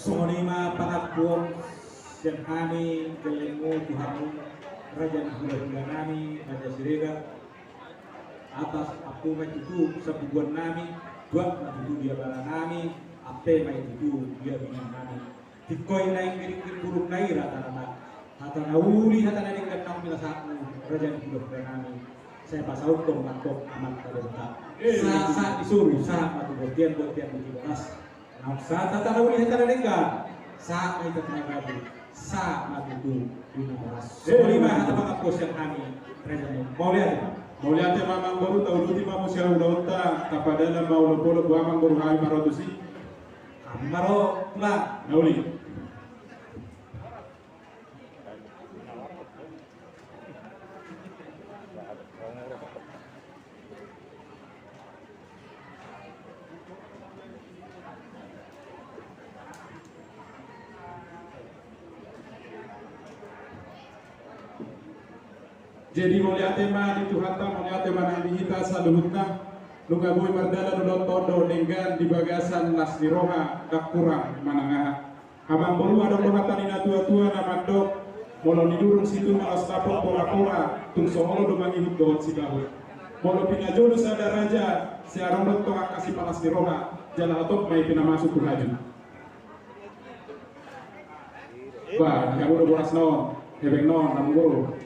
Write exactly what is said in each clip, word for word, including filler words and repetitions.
Songon i ma pangampuon sian hami gellengmu tu hamu, raja ni hulahula nami, Raja Siregar. Atas ampu ma i tutu sambubuan nami, buat ma tutu di abara nami, ampe ma i tutu di abingan nami. Tingkos naeng giringgiring burung na i rata-rata. Hata na uli, hata na denggan naung pinasahatmu, raja ni hulahula nami. Sai pasahathon ma antong amanta dohot inanta. Eh, sahat-sahat ni solu, sahat ma tu bontean, bontean di Tiboras. Naung sahat hata na uli, hata na denggan, sahat ma hita tu na gabe, sahat ma tutu di na horas. Eh, songon i ma hata pangampuon sian hami, raja nami. Mauliate. Mauliate ma amangboru, tauduti ma muse ulaonta, tapadalan ma olopolop tu amangboru hami ma ro tusi. Hami ma ro, Tulang. Na uli. Jadi mauliate ma di Tuhanta, mauliate ma nang di hita saluhutna, nunga boi mardalan ulaonta on dohot denggan di bagasan las ni roha, ndang kurang manang aha. Amangboru, adong do hata ni natuatua na mandok, molo nidurung situtu malas dapot porapora, tung so olo do mangihut dohot sibahut. Molo pinajolo sada raja, sai adong do tong angka sipalas ni roha, jala hatop ma i pinamasuk tu hajut. Bah, di hamu do borasna on, hepengna on, amangboru.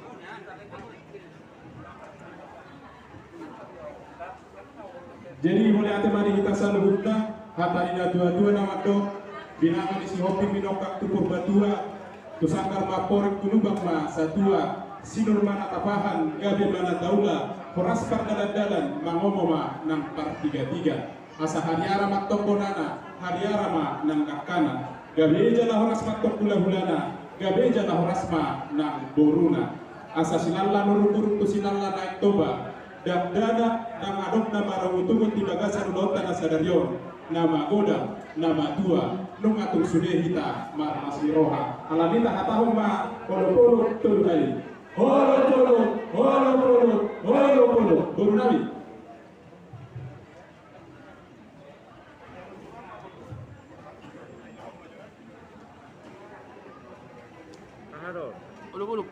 Jadi mauliate ma di hita saluhutna, hata ni natuatua na mandok, binanga ni Sihombing minongkak tu Purbatua, tu sanggar ma amporik, tu lubang ma satua, sinur ma na tapahan, gabe ma na taula, horas pardalandalan, mangomo ma nang partigatiga. Asa hariara ma antong bonana, hariara ma nang dangkana. Gabe jala horas ma antong hulahulana, gabe jala horas ma nang boruna. Asa silala nurungnurung tu silala Naeng Toba, dakdanak nang adong na marungutungut di bagasan ulaonta na sadari on, na magodang, na matua, nunga tung sude hita marlas ni roha. Alani i tahatahon ma olopolop tolu hali. Olopolop, olopolop, olopolop. Boru nami. Aha do? Olopolop.